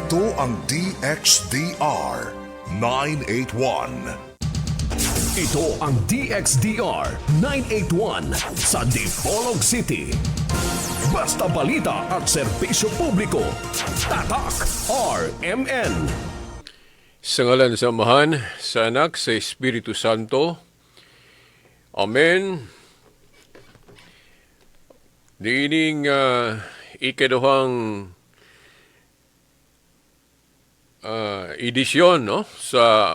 Ito ang DXDR 981. Ito ang DXDR 981 sa Dipolog City. Basta balita at serbisyo publiko. Tatak RMN. Sa ngalan sa Amahan, sa Anak, sa Espiritu Santo. Amen. Niining ikaduhang edisyon, no, sa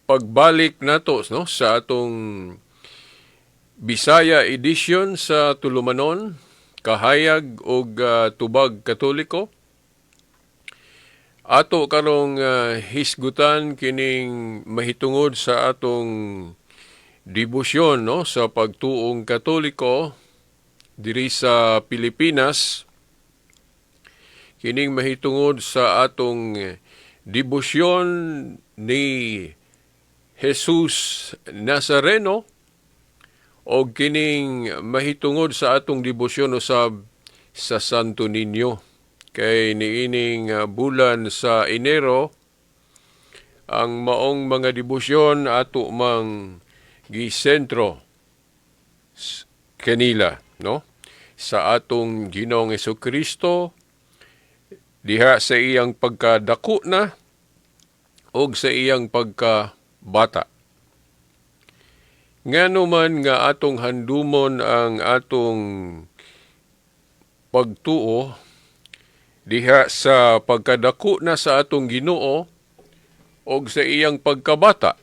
pagbalik nato, no, sa atong Bisaya edition sa Tulumanon, Kahayag og Tubag Katoliko. Ato karong hisgutan kining mahitungod sa atong debosyon, no, sa pagtuong Katoliko diri sa Pilipinas, kining mahitungod sa atong debosyon ni Jesus Nazareno o kining mahitungod sa atong debosyon usab sa Santo Niño, kay niining bulan sa Enero ang maong mga debosyon ato mang gisentro kanila, no, sa atong Ginoong Kristo diha sa iyang pagkadako na og sa iyang pagkabata. Ngano man nga atong handumon ang atong pagtuo diha sa pagkadako na sa atong Ginoo og sa iyang pagkabata?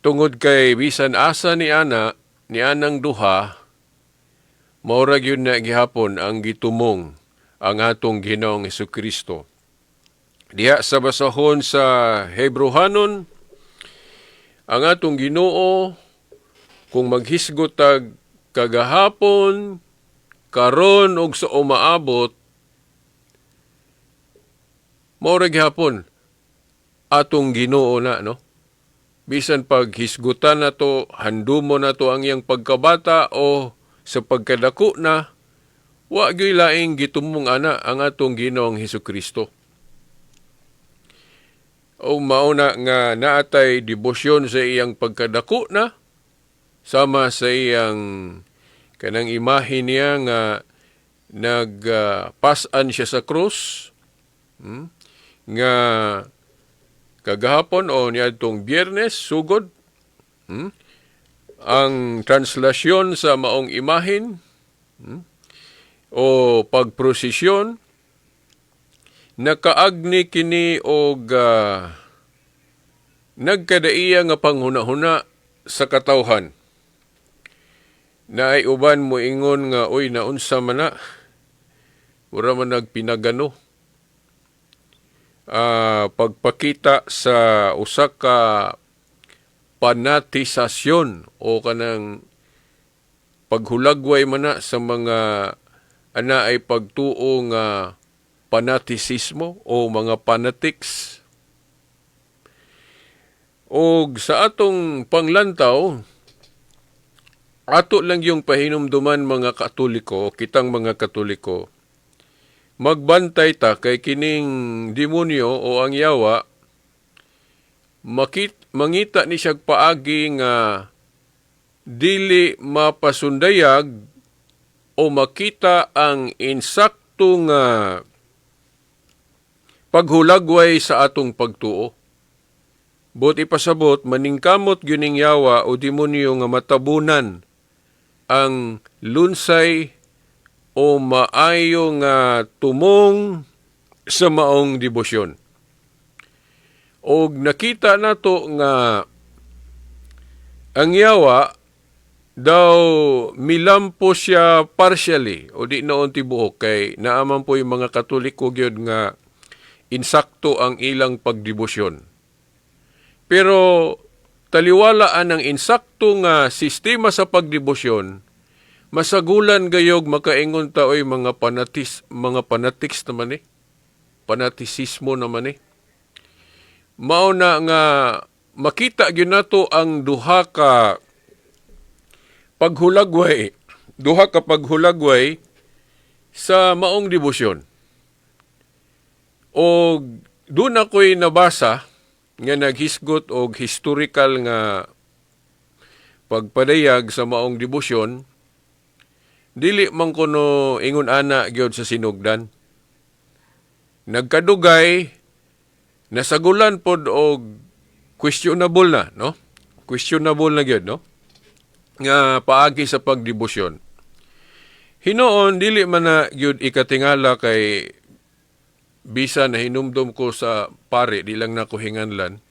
Tungod kay bisan asa ni ana ni anang duha, mao ra gyud na gihapon ang gitumong ang atong Ginoong Kristo. Diha sa basahon sa Hebrohanon, ang atong Ginoo, kung maghisgot tag kagahapon, karon ug sa umaabot, mao ra gihapon atong Ginoo na, no? Bisan pag hisgutan nato, handumo nato ang iyang pagkabata o sa pagkadako na, wa gyud laing gitumong ana ang atong Ginoong Hesukristo. O mao na nga naatay debosyon sa iyang pagkadako na, sama sa iyang kanang imahe niya nga nagpasan siya sa krus, nga kagahapon o niadtong Biyernes sugod, ang translasyon sa maong imahin, o pagprosesyon, nakaagni kini og nagkadaiya nga panghuna-huna sa katawhan. Naay uban mo ingon nga, "Uy, naunsa man na, mura man nagpinagano." Pagpakita sa usa ka panatisasyon o kanang paghulagway man na sa mga ana ay pagtuo nga panatisismo o mga fanatics. Og sa atong panglantaw, ato lang yung pahinumduman, mga Katoliko, kitang mga Katoliko, magbantay ta kay kining demonyo o ang yawa, mangita ni siya paagi nga dili mapasundayag o makita ang insakto nga paghulagway sa atong pagtuo. Buot ipasabot, maningkamot gyud ning yawa o demonyo nga matabunan ang lunsay o maayo nga tumong sa maong debosyon. Og nakita nato nga ang yawa daw milampo siya partially o di noon tibuok, kay naaman po yung mga Katoliko gyud nga insakto ang ilang pagdebosyon. Pero taliwalaan ang insakto nga sistema sa pagdebosyon, masagulan gayog makaingon ta, "Oy, mga fanatics naman eh. Panatisismo naman eh." Mao na nga makita gyud nato ang duha ka paghulagway sa maong debosyon. O doon ako'y nabasa nga naghisgot og historical nga pagpadayag sa maong debosyon, dili man kuno ingon ana gyud sa sinugdan. Nagkadugay, nasagulan pod og questionable na, no? Questionable na gyud, no? Nga paagi sa pagdebosyon. Hinoon, dili man na gyud ikatingala kay bisa na hinumdom ko sa pare, di lang nako hinganlan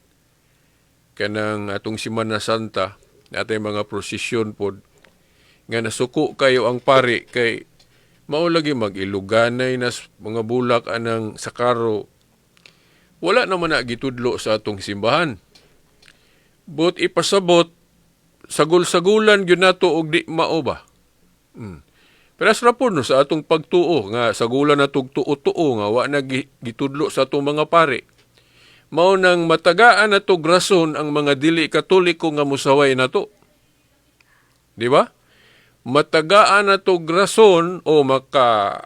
kanang atong Simana Santa, atay mga prosesyon pod nga nasuko kayo ang pare kay mao lagi mag-iluganay na mga bulak anang sakaro. Wala naman na gitudlo sa atong simbahan. But ipasabot, sagol-sagulan gyud nato og di mao ba. Pero ra po, no, sa atong pagtuo nga sagulan na tuo-tuo nga wa na gitudlo sa atong mga pare. Mao nang matagaan na tog rason ang mga dili Katoliko nga musaway nato. Di ba? Matagaan na tog rason o maka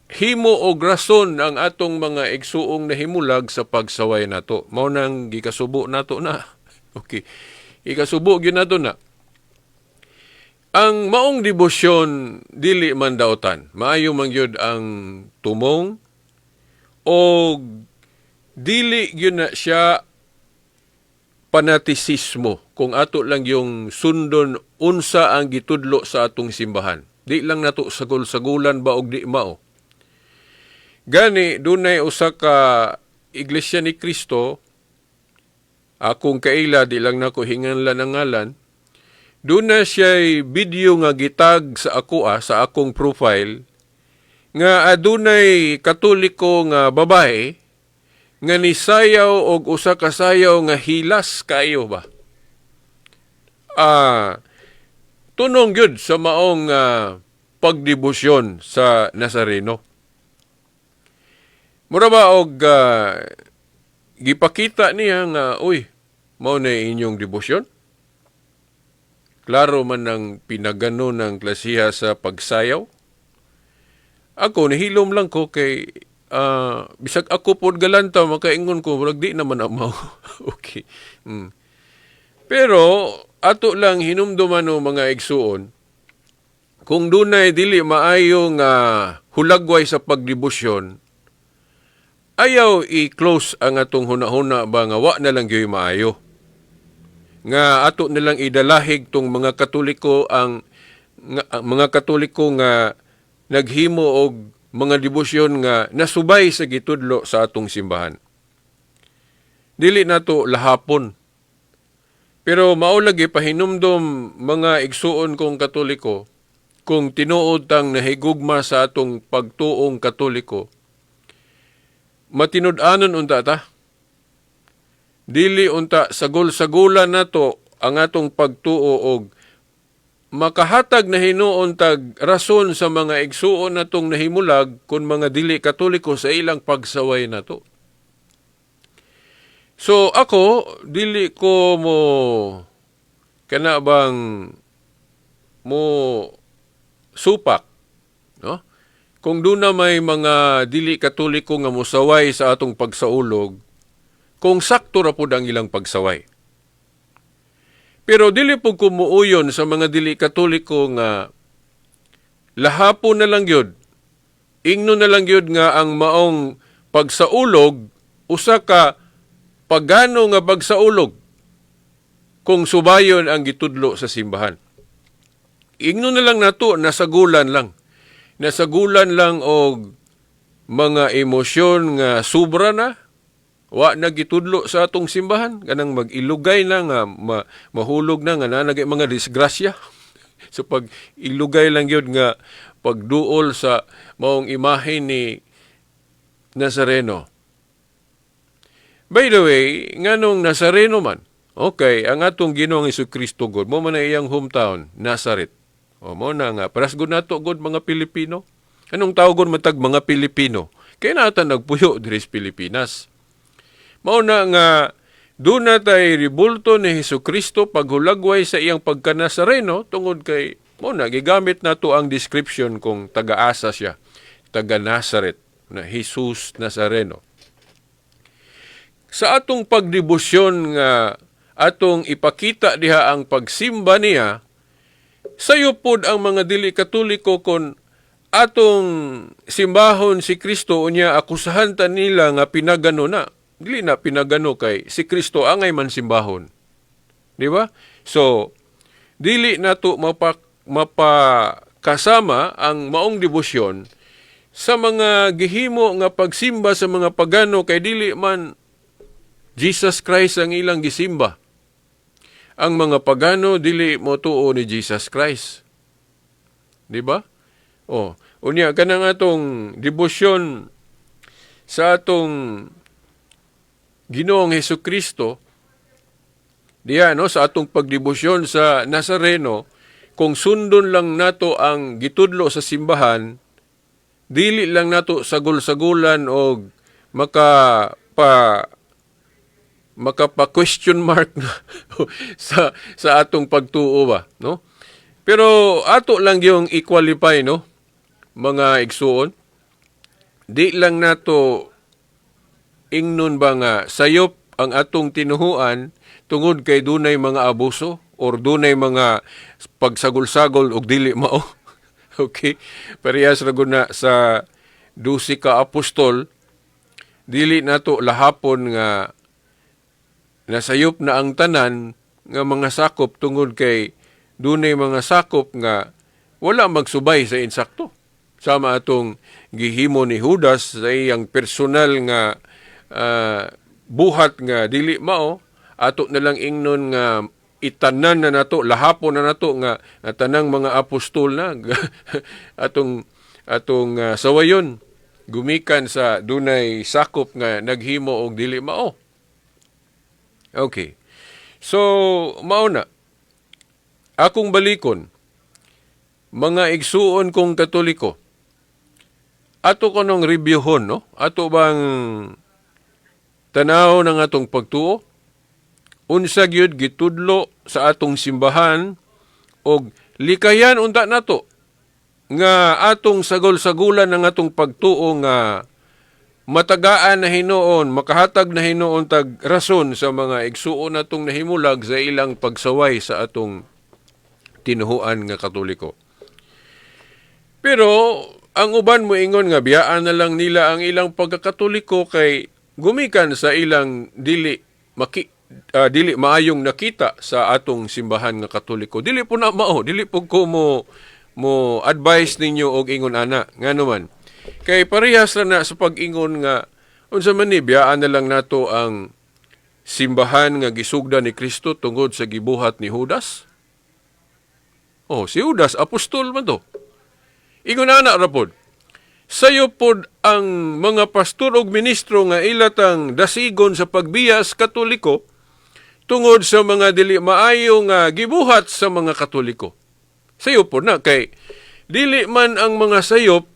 himo og rason ang atong mga igsuong nahimulag sa pagsaway nato. Mao nang gikasubo nato na. Okay. Ikasubo gyud nato na. Ang maong debosyon dili man daotan. Maayo man gyud ang tumong o dili gyud na siya panatisismo kung ato lang yung sundon unsa ang gitudlo sa atong simbahan. Di lang nato sagol-sagulan ba og di mao. Gani dunay usa ka Iglesia ni Cristo, akong kaila, di lang nako hinganlan ang ngalan. Doon na siya video nga gitag sa ako, sa akong profile nga adunay Katoliko nga babae nga nisayaw og usa ka sayaw nga hilas kayo ba. Tunong gyud sa maong pagdebosyon sa Nazareno. Mura ba og gipakita niya nga, uy, mao na inyong debosyon? Klaro man ang pinagano ng klasiha sa pagsayaw. Ako, nahilom lang ko kay bisag ako pod galanta, makaingon ko, murag di naman amaw. Okay. Pero ato lang hinumduman, o mga igsuon, kung dunay dili maayo nga hulagway sa pagdebosyon, ayaw i-close ang atong hunahuna ba nga wa na lang gyud maayo. Nga ato nilang idalahig tong mga Katoliko ang mga Katoliko nga naghimo og mga debosyon nga nasubay sa gitudlo sa atong simbahan. Dili nato lahapon. Pero mao lagi pahinumdom, mga igsuon kong Katoliko, kung tinuod tang nahigugma sa atong pagtuong Katoliko, matinud-anon unta ta. Dili unta sagol-sagulan nato ang atong pagtuo og makahatag na hinuon tag rason sa mga igsuon natong nahimulag kung mga dili Katoliko sa ilang pagsaway nato. So ako, dili ko mo kana bang mo supak, no? Kung doon na may mga dili Katoliko nga musaway sa atong pagsaulog, kung sakto ra pud ang ilang pagsaway. Pero dili pud ko muuyon sa mga dili Katoliko nga lahapon na lang gyud. Ingno na lang gyud nga ang maong pagsaulog usa ka pagano nga pagsaulog kung subayon ang gitudlo sa simbahan. Ingno na lang nato nasagulan lang. Nasagulan lang og mga emosyon nga sobra na, wa na gitudlo sa atong simbahan, kanang mag-ilugay na nga mahulog na nga nanagay mga disgrasya. So pag ilugay lang gyud nga pagduol sa maong imahe ni Nazareno. By the way, nganong Nazareno man? Okay, ang atong Ginoong Kristo God, mo man na iyang hometown, Nazareth. O mo na nga, paras gud nato god mga Pilipino. Anong tawgon matag mga Pilipino? Kay nata nagpuyo diri sa Pilipinas. Mao na nga doon na tay ribulto ni Hesus Kristo paghulagway sa iyang pagkanasareno tungod kay mo na gigamit nato ang description kung taga-asa siya, taga Nazaret, na Jesus Nazareno. Sa atong pagdebosyon nga atong ipakita diha ang pagsimba niya, sayo pod ang mga dili Katoliko kon atong simbahon si Kristo, unya akusahan ta nila nga pinagano na. Dili na pinagano kay si Kristo angay man simbahon. Di ba? So, dili nato mapakasama ang maong debosyon sa mga gihimo nga pagsimba sa mga pagano kay dili man Jesus Christ ang ilang gisimba. Ang mga pagano dili motuo ni Jesus Christ. Di ba? Oh, unya kanang atong debosyon sa atong Ginoong Hesukristo diya, no, sa atong pagdebosyon sa Nazareno, kung sundon lang nato ang gitudlo sa simbahan, dili lang nato sagol-sagulan og makapa question mark na sa atong pagtuo ba, no? Pero ato lang yung i-qualify, no, mga igsuon. Di lang nato ingnon ba nga sayop ang atong tinuhuan tungod kay dunay mga abuso or dunay mga pagsagol-sagol og dili mao. Okay? Parehas ra gud na sa 12 ka apostol, dili nato lahapon nga nasayop na ang tanan nga mga sakop tungod kay dunay mga sakop nga wala magsubay sa insakto. Sama atong gihimo ni Judas sa iyang personal nga buhat nga dili mao, ato na lang ingnon nga itanan na nato, lahapon na nato nga tanang mga apostol na atong atong sawayon gumikan sa dunay sakop nga naghimo og dili mao. Okay. So, mao na. Akong balikon, mga igsuon kong Katoliko, ato kanong reviewhon, no? Ato bang tanaw ng atong pagtuo? Unsa gyud gitudlo sa atong simbahan og likayan unta nato nga atong sagol-sagulan ng atong pagtuo nga matagaan na hinuon, makahatag na hinuon tag rason sa mga igsuon natong nahimulag sa ilang pagsaway sa atong tinuhuan nga Katoliko. Pero ang uban mo ingon nga biyaan na lang nila ang ilang pagkakatoliko kay gumikan sa ilang dili maayong nakita sa atong simbahan nga Katoliko. Dili po na mao, dili po ko mo advise ninyo og ingon ana. Ngano man? Kay parehas ra na sa pag-ingon nga unsa man ni, biyaan na lang nato ang simbahan nga gisugda ni Kristo tungod sa gibuhat ni Judas. Oh, si Judas apostol man to. Ingon ana ra pod. Sayo pod ang mga pastor og ministro nga ilatang dasigon sa pagbiyas Katoliko tungod sa mga dili maayo nga gibuhat sa mga Katoliko. Sayo pod na kay dili man ang mga sayop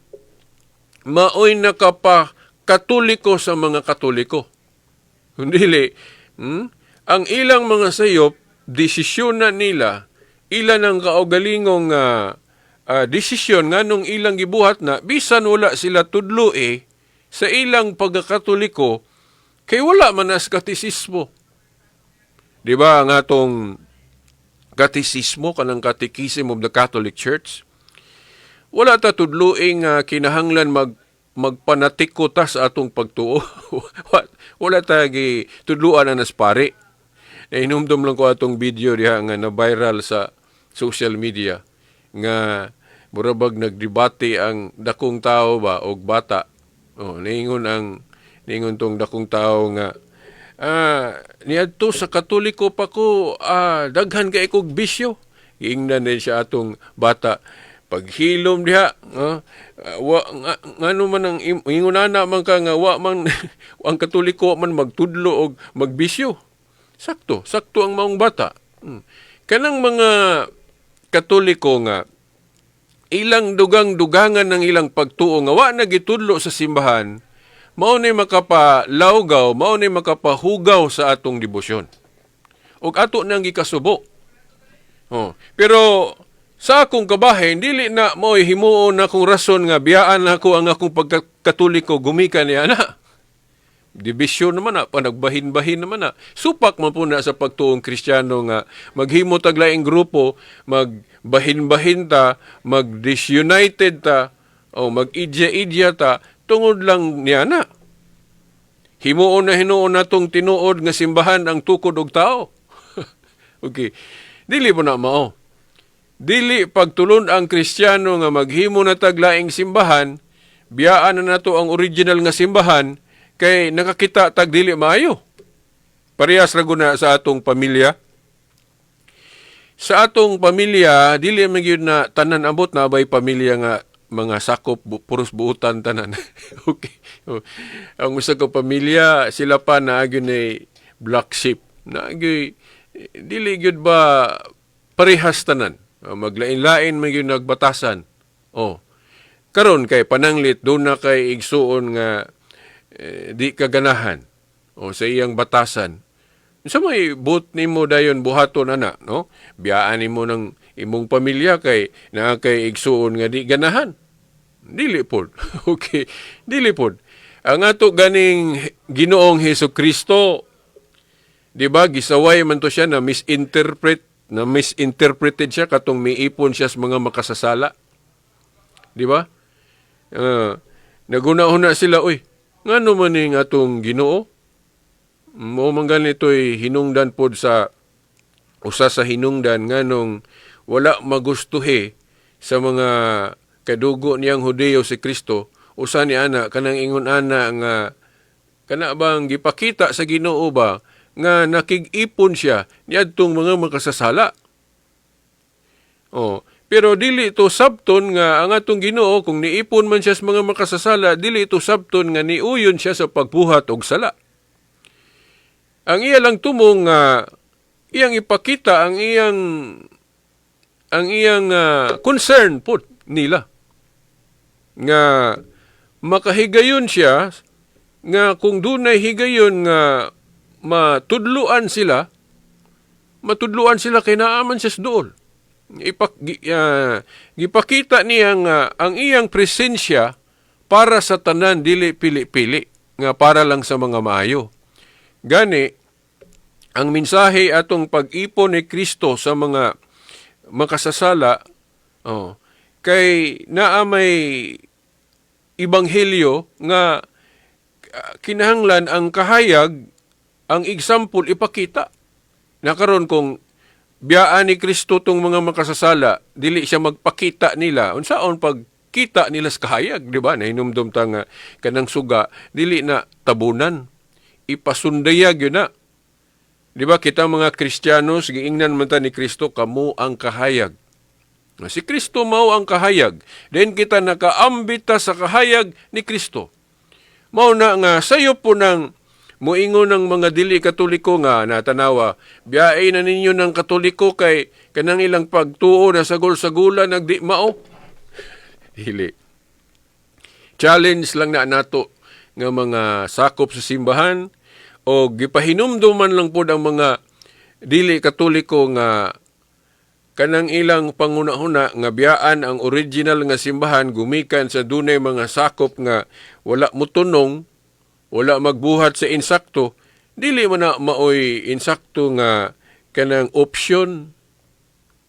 maoy nakapa Katoliko sa mga Katoliko. Dili. Ang ilang mga sayop, desisyon na nila, ilan ang kaugalingong desisyon nganong ilang gibuhat na bisan wala sila tudlo eh sa ilang pagkakatoliko kay wala man as katisismo. Di ba ang atong katisismo, kanang Catechism of the Catholic Church? Wala ta tudloing kinahanglan magpanatiko ta sa atong pagtuo. Wala ta gi tudloan na nas pare. Nahinumdum lang ko atong video diha nga na viral sa social media nga murabag nagdebate ang dakong tao ba og bata. Oh, niingon tong dakong tao nga niadto sa Katoliko pa ko, daghan kay kog bisyo. Giingnan din siya atong bata paghilom diha, wa nga, ngano man ang ingon ana man ka nga wa man ang Katoliko man magtudlo og magbisyo. Sakto, sakto ang maong bata. Kanang mga Katoliko nga ilang dugang-dugangan ng ilang pagtuo nga wa na gitudlo sa simbahan, mao ni makapalawgaw, mao ni makapahugaw sa atong debosyon. Ug ato nang gikasubo. Oh. Pero sa akong kabahin, dili na mo'y himuon na akong rason nga biyaan na ako ang akong pagkakatoliko gumikan niya na. Division naman na, panagbahin-bahin naman na. Supak man po na sa pagtuong Kristiyano nga maghimo tag laing grupo, magbahin-bahin ta, mag-disunited ta, o mag-idya-idya ta, tungod lang niya na. Himuon na hinuon natong tinuod nga simbahan ang tukod og tao. Okay. Dili po na mao. Dili pagtulon ang Kristiyano nga maghimo na tag laing simbahan, biyaan na nato ang original nga simbahan kay nakakita tag dili maayo. Parehas ra guna sa atong pamilya. Sa atong pamilya, dili man gyud na tanan ambot na bay pamilya nga mga sakop puros buutan tanan. Okay. Oh. Ang usa ka pamilya, sila pa naa gyud nay black sheep. Naa gyud dili gyud ba parehas tanan. Oh, maglain-lain man gyud nagbatasan. Oh. Karon kay pananglit duna kay igsuon nga di kaganahan o sa iyang batasan. Sa may buot nimo dayon buhaton ana, no? Biyaan nimo ng imong pamilya kay naa kay igsuon nga di ganahan. Dili pod. Okay, dili pod. Ang ato ganing Ginoong Hesus Kristo, di ba, gisaway man to siya na misinterpreted siya katong miipon siya sa mga makasasala. Di ba? Naguna-huna sila, "Uy, ngano man ning atong Ginoo?" Mao man ganito'y hinungdan pod sa usa sa hinungdan nganong wala magustuhi sa mga kadugo niyang Hudiyo si Kristo. Usa ni ana kanang ingon ana nga kana bang gipakita sa Ginoo ba nga nakig-ipon siya niadtong mga makasasala. Oh, pero dili ito sabton nga ang atong Ginoo, kung niipon man siya sa mga makasasala, dili ito sabton nga niuyon siya sa pagbuhat og sala. Ang iya lang tumong nga iyang ipakita ang iyang concern pud nila nga makahigayon siya nga kung dunay higayon nga matudluan sila kay naa man siya sa duol. Gipakita niya nga ang iyang presensya para sa tanan, dili pili-pili nga para lang sa mga maayo. Gani ang mensahe atong pag-ipon ni Kristo sa mga makasasala, oh, kay naa may ebanghelyo nga kinahanglan ang kahayag, ang example ipakita. Na karon kung biyaan ni Kristo tong mga makasasala, dili siya magpakita nila, unsaon pagkita nila sa kahayag, di ba? Nahinumdum ta nga kanang suga dili na tabunan, ipasundayag yun na. Di ba kita mga Kristiyano, giingnan man ta ni Kristo, "Kamo ang kahayag." Si Kristo mao ang kahayag. Then kita nakaambit ta sa kahayag ni Kristo. Mao na nga sayo po nang muingon ng mga dili Katoliko nga natanawa, "Biyae na ninyo ng Katoliko kay kanang ilang pagtuo na sagol-sagula nagdi mao." Dili. Challenge lang na nato nga mga sakop sa simbahan o gipahinumduman lang pod ang mga dili Katoliko nga kanang ilang pangunahuna nga biyaan ang original nga simbahan gumikan sa dunay mga sakop nga wala motunong, wala magbuhat sa insakto, dili man na maoy insakto nga kanang option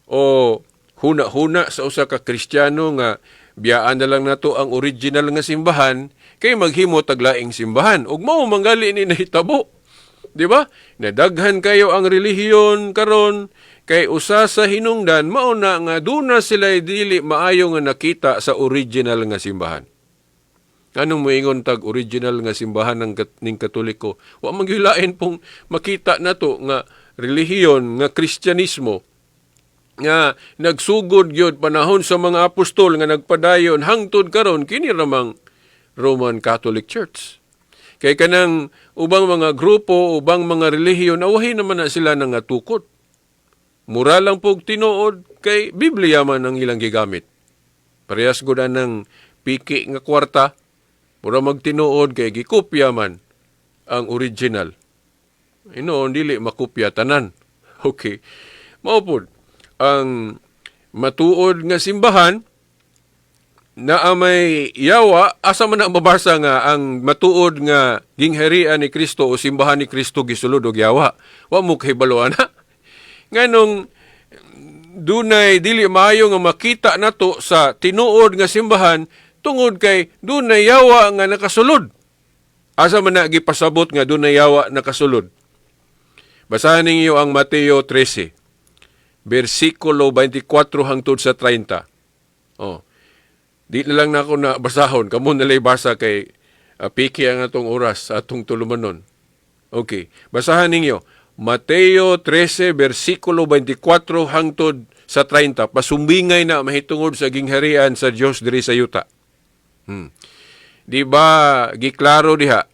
o huna-huna sa usa ka Kristiyano nga biyaan na lang nato ang original nga simbahan kay maghimo tag laing simbahan. Ug mao manggali ni nahitabo, di ba? Nadaghan kayo ang relihiyon karon kay usa sa hinungdan mao na nga duna sila dili maayo nga nakita sa original nga simbahan. Anong moingon tag original nga simbahan ng ning Katoliko? Wa man gyud lain pong makita nato nga relihiyon nga Kristyanismo nga nagsugod gyud panahon sa mga apostol nga nagpadayon hangtod karon, kini ramang Roman Catholic Church. Kay kanang ubang mga grupo, ubang mga relihiyon, awahin naman na sila nangatukod. Mura lang pog tinuod kay Biblia man ang ilang gigamit. Parehas gud ang piki nga kwarta, mura magtinuod kay gikopya man ang original. Inoon dili makopya tanan. Okay. Mao pod ang matuod nga simbahan. Naa may yawa, asa man na mabasa nga ang matuod nga gingharian ni Kristo o simbahan ni Kristo gisulod og yawa? Wa mo kahibalo ana. Nganong dunay dili maayo nga makita nato sa tinuod nga simbahan tungod kay dunay yawa nga nakasulod? Asa man na gipasabot nga dunay yawa nakasulod? Basahan ninyo ang Mateo 13, versikulo 24 hangtod sa 30. Oh. Di na lang nako na basahon, kamo na lay basa kay piki ang atong oras sa atong tulumanon. Okay, basahan ninyo. Mateo 13 versikulo 24 hangtod sa 30. Pasumbingay na mahitungod sa gingharian sa Dios diri sa yuta. Di ba giklaro diha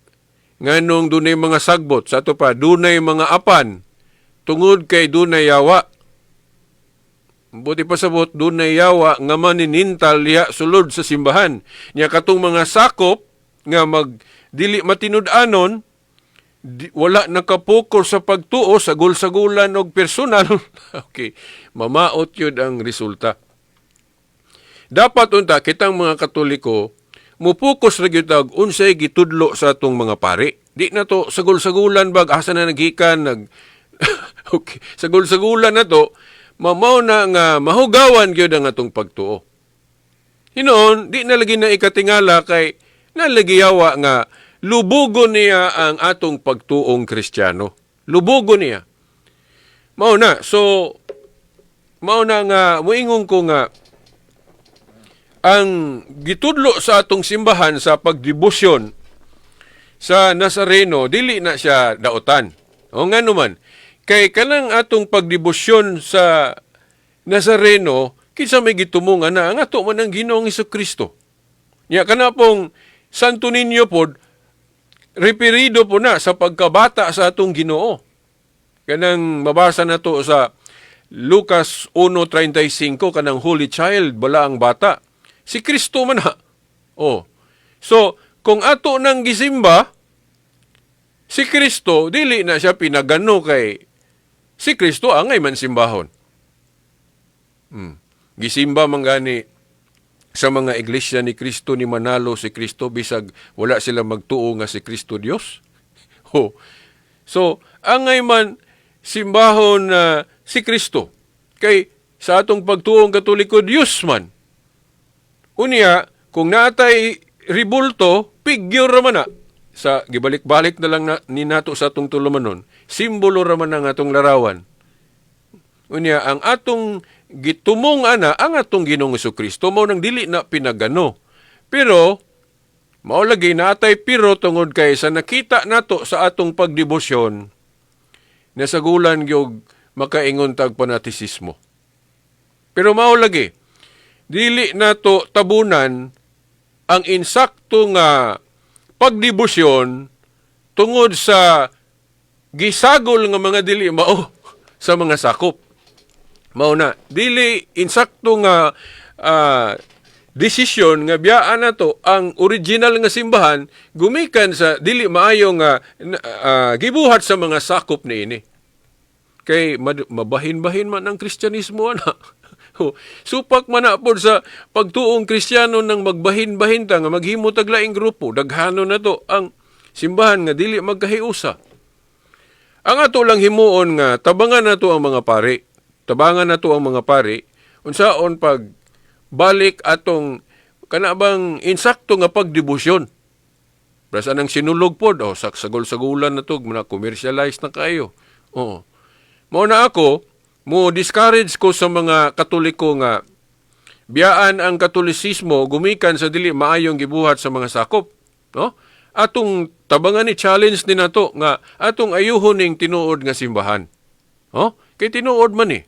nganong dunay mga sagbot sa ato pa, dunay mga apan tungod kay dunay yawa? Buot ipasabot, dunay yawa nga maninintal diha sulod sa simbahan. Nya katong mga sakop nga mag dili matinud-anon, di, wala nakapokus sa pagtuo, sagol-sagulan og personal. Okay, mamaot yun ang resulta. Dapat unta kitang mga Katoliko mupokus ra gyud tag unsay gitudlo sa atong mga pari. Di na to sagol-sagulan bag asa na naghikan nag okay, sagol-sagulan na to, mamaw na nga mahugawan gyud ang atong pagtuo. Hinoon, di na lagi na ikatingala kay nalagi yawa nga lubugon niya ang atong pagtuong Kristiyano. Lubugon niya. Mao na. So, mao na nga muingon ko nga ang gitudlo sa atong simbahan sa pagdebosyon sa Nazareno dili na siya daotan. O nga naman, kay kanang atong pagdebosyon sa Nazareno, kinsa may gitumongan na ang ato man ang Ginoong Kristo. Nya kana pong Santo Niño pod referido po na sa pagkabata sa atong Ginoo. Kanang mabasa na to sa Lucas 1:35, kanang Holy Child bala ang bata. Si Kristo man ha. Oh. So, kung ato nang gisimba si Kristo, dili na siya pinagano kay si Kristo angay man simbahon. Gisimba man gani sa mga iglesia ni Kristo ni Manalo si Kristo bisag wala sila magtuo nga si Kristo Dios. Ho. So, angay man simbahon na si Kristo. Kay sa atong pagtuong Katoliko, Dios man. Unya, kung naatay ribulto, figure ra man na. Sa gibalik-balik na lang na, ni nato sa atong tulumanon, simbolo ra man ang atong larawan. Unya, ang atong gitumong ana, ang atong Ginoong Kristo, mao nang dili na pinagano. Pero mao lagi naatay pero tungod kay sa nakita nato sa atong pagdebosyon, nasagulan gyud makaingon tag panatisismo. Pero mao lagi, dili nato tabunan ang insakto nga pagdebosyon tungod sa gisagol nga mga dili mao sa mga sakop. Mao na, dili insakto nga desisyon nga biyaan nato ang original nga simbahan gumikan sa dili maayo nga gibuhat sa mga sakop niini. Kay mabahin-bahin man ang Kristyanismo ana. Supak man na pod sa pagtuong Kristiyano nang magbahin-bahin ta nga maghimo tag laing grupo, daghano na to ang simbahan nga dili magkahiusa. Ang ato lang himuon nga tabangan nato ang mga pari. Tabangan nato ang mga pari unsaon pag balik atong kana bang insakto nga pagdebosyon. Basta nang sinulog pod, oh, sagsagol-sagulan na to, mga commercialize na kayo. Oo. Mao na ako, mo discourage ko sa mga Katoliko nga biyaan ang Katolisismo gumikan sa dili maayong gibuhat sa mga sakop, no? Atong tabangan ni challenge ni nato nga atong ayuhon ning tinuod nga simbahan. No? Kay tinuod man eh.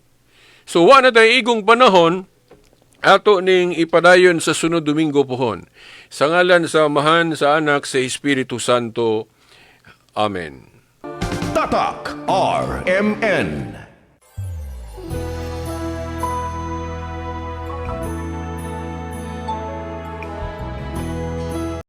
So wa na tay igong panahon, ato ning ipadayon sa sunod Domingo pohon. Sa ngalan sa Amahan, sa Anak, sa Espiritu Santo. Amen. Tatak RMN.